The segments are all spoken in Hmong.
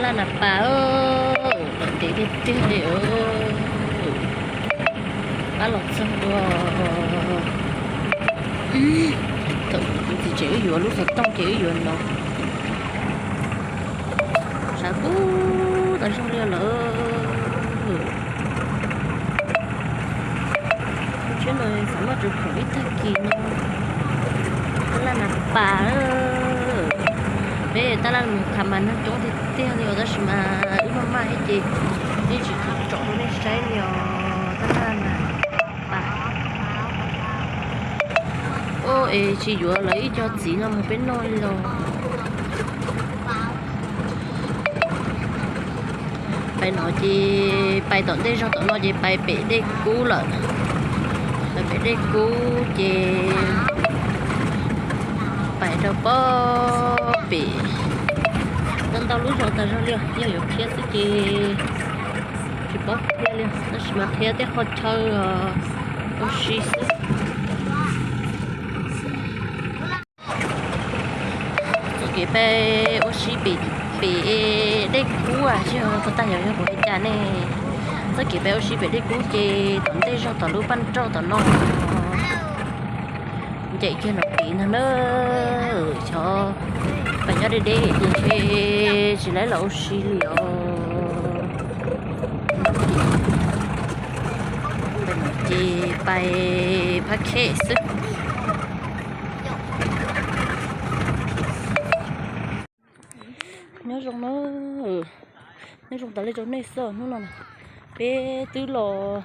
Laj Nas Pas, lawm ntev tiag tiag li. Pab los txog dua. Thaum kuv txiv tsev wb yuav lub xov tooj ces wb yuav no. Sawv kub tas zog li lawm. Tsheb no xav muaj tsuv khoom ib tag kis no. Tab laj Nas Pas, peb tab laj mus tham mas neeg coob tiag tiag li os, tab sis mas wb maj maj thiab ces yeej tsis tsom rau nej saib li os. Tab laj Nas Pas. Ua es tsis yuav lawv ib co txiv no mus peb noj li los. Pais no ces pais tom ntej zog tom no ces pais pem Dej Kub lawm. Pais pem Dej Kub ces pais rau pob pem. Ntau ntau lub zos tas zog li, yog yuav qhia xwb ces tsis paub qhia li, tab sis mas qhia tej qhov chaw ua si xwb. Txoj kev pais ua si pem Dej Kub, tsis yog txog tag yog yog kuv hais cas ne. Txoj kev pais ua si pem Dej Kub ces tom ntej zog tom lub paj nrauj tom no. Ncaim kiag no pem ntag na. Xyov pais nyob deb deb ces ntshe tsis laib los ua si li os. Ces pais Phab Khej xwb. Nyob zoo na, nyob zoo tas li rau nej xwb. Hnub no peb twb los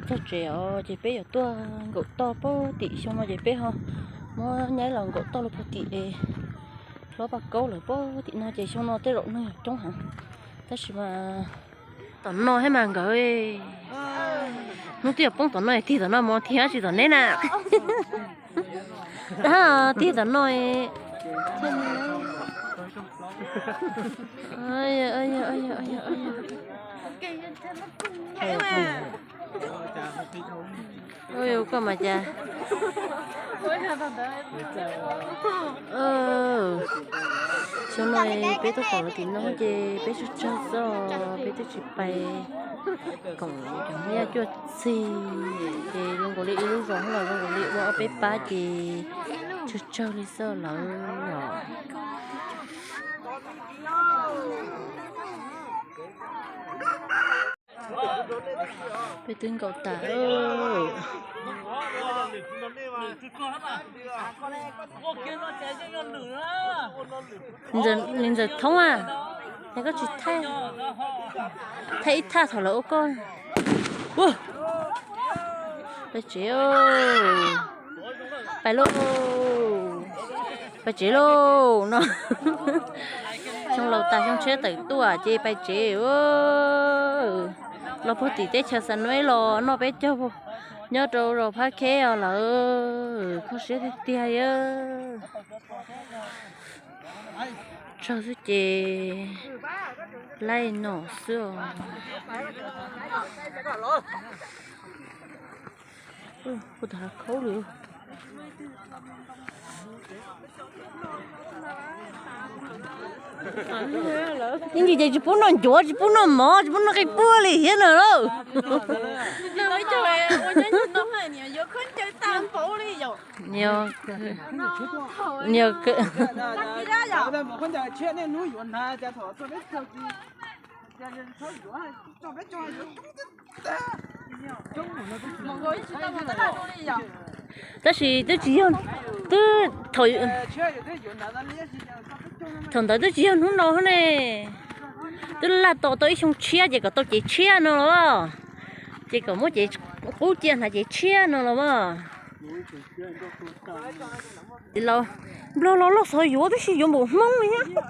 txog tsev os, ces peb yuav tuaj nkaum toj pog tim xyoo no ces peb ho muab nyaib los nkaum toj lub pog tim es hlob Paj Kaub lawm pog tim no ces xyoo no tej zaum neeg coob heev. Tab sis mas tom no thiab mas nkawd, hnub twb yuav poob tom no, tig tom no mus tig dab tsi tom neb na. Tig tom no. Koj mas cas. Xyoo no peb tuaj koom lawv tim no ces peb tsawg tsawg xwb, peb twb tsis pais koom cov nyaj cuaj txig, ces zoo nkaus li ib lub zos los zoo nkaus li ua ob peb pab ces tsawg tsawg li xwb lawm os. Peb twb nkaum tas. Ntxawm Thoob a, es koj tsis thaij, thaij ib thaj thaum lawv ua koj. Pais tsev, pais lauj, pais tsev lauj no. Xyoo laus tas xyoo tshiab tawm tuaj ces pais tsev. Los puag tim teb chaws Xa Nueb los noj peb caug nyob rau zos Phab Khej os lawm, kho siab tiag tiag. Tsawg xwb ces laij nom xwb os. Kuv tus hav khaub lawm. Yeej ntsis ces tsis pub noj ncuav, tsis pub noj mov, tsis pub noj qe puaj li thiab no lauj. Tab sis twb tsis yog, twb thaum, thaum ntawd twb tsis yog hnub no ne. Twb laj tos tau ib xyoo tshiab ces kom tau cev tshiab no los, ces kom muab cev qub cia hnav cev tshiab no los mas. Nplog los loj xov yuav tib si yuav npaum Hmoob li thiab.